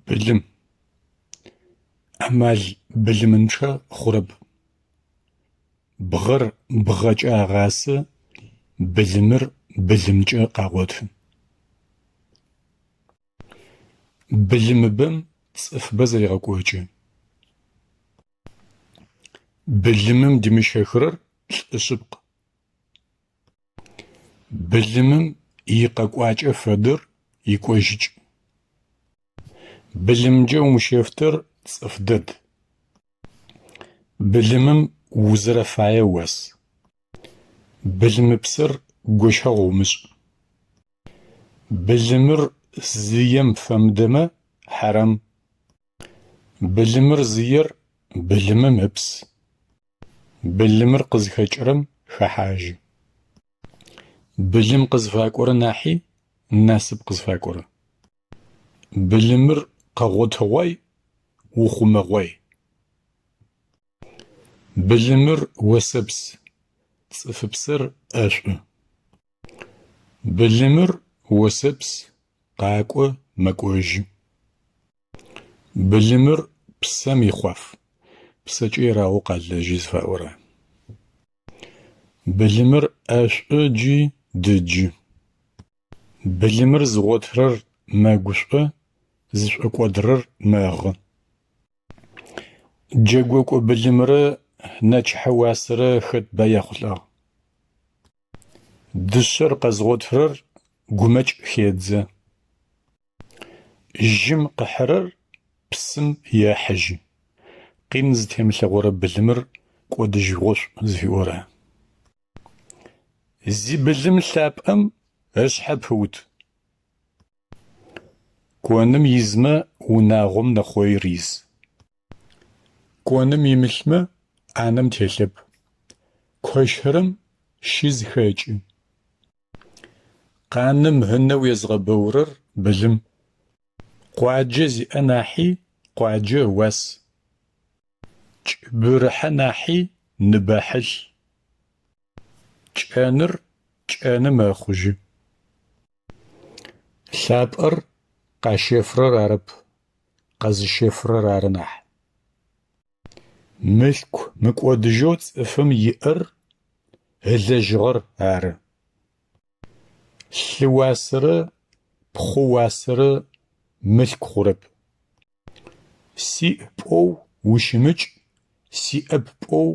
Былым. Амал былымынчъэ хъурэп. Бгъэр бгъэкӏэ агъасэ, былымыр былымкӏэ къагъоты. Былымыбэм цӏыфыбэ зэрегъэкӏокӏы. Былымым димыщэхырэр лӏы шъыпкъ. Былымым икъэкӏуакӏэ фэдэр икӏожьыкӏ. Былымкӏэ умыщэфтэр цӏыф дэд. Былымым узэрэфае ыуас. Былымыпсэр гощэгъу умышӏ. Былымыр зыем фэмыдэмэ хьарам. Былымыр зыер былымым ыпс. Былымыр къызхэкӏырэм хэхьажьы. Былым къызфакӏорэ нахьи насып къызфакӏорэ. Былымыр къэгъотыгъуай, ухъумэгъуай. Былымыр осэпс, цӏыфыпсэр ӏэшӏу. Былымыр осэпс, къакӏо, мэкӏожьы. Былымыр псэм ихъуаф, псэкӏэ ерагъэу къалэжьы зыфаӏорэ. Былымыр ӏэшӏу ыкӏи дыджы. Былымыр зыгъотырэр мэгушӏо, зышӏокӏодырэр мэгъы. Джэгокӏо былымрэ нэчыхьэ уасэрэ хэт бай яхъулӏагъ. Дышъэр къэзгъотырэр гумэкӏ хедзэ. Жьым къыхьырэр псым ехьыжьы. Къин зытемылъэгъорэ былымыр кӏодыжьыгъошӏу зыфиӏорэ. Зибылым лъапӏэм ышъхьэ пыут. Коным измэ унагъом нэхъоир из. Коным имылъмэ ӏанэм телъэп. Кощырэм щиз хэкӏы. Къаным ынэ уезгъэбэурэр былым. Къуаджэ зиӏэ нахьи къуаджэ ыуас. Кӏыбырыхьэ нахьи ныбэ хьылъ. Кӏэныр кӏэны мэхъужьы. Лъапӏэр къащэфырэр арэп, къэзыщэфырэр ары нахь. Мылъку мыкӏодыжьэу цӏыфым иӏэр ылэжьыгъэр ары. Лъы уасэрэ пхъу уасэрэ мылъку хъурэп. Сиӏ пӏоу ущымыкӏ, сиӏэп пӏоу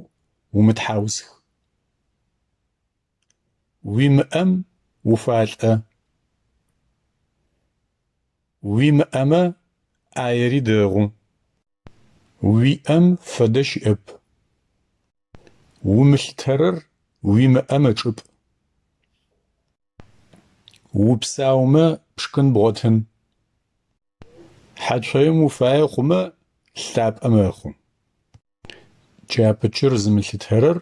умытхьаусх. Уимыӏэм уфалӏэ. Уимыӏэмэ ӏаери дэгъу. Уиӏэм фэдэ щыӏэп. Умылъытэрэр уимыӏэм ычӏыпӏ. Упсаумэ пшхын бгъотын. Хьацоим уфае хъумэ лъапӏэ мэхъу. Чапычыр зымылъытэрэр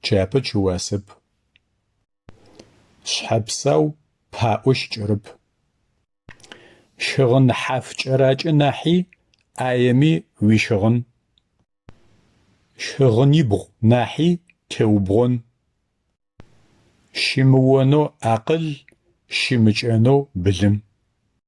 чапыч ыуасэп. Шъхьэ псау паӏо щыкӏэрэп. Щыгъын хьаф кӏэракӏэ нахьи ӏаеми уищыгъын. Щыгъынибгъу нахьи теубгъон. Щымыонэу акъыл, щымыкӏэнэу былым.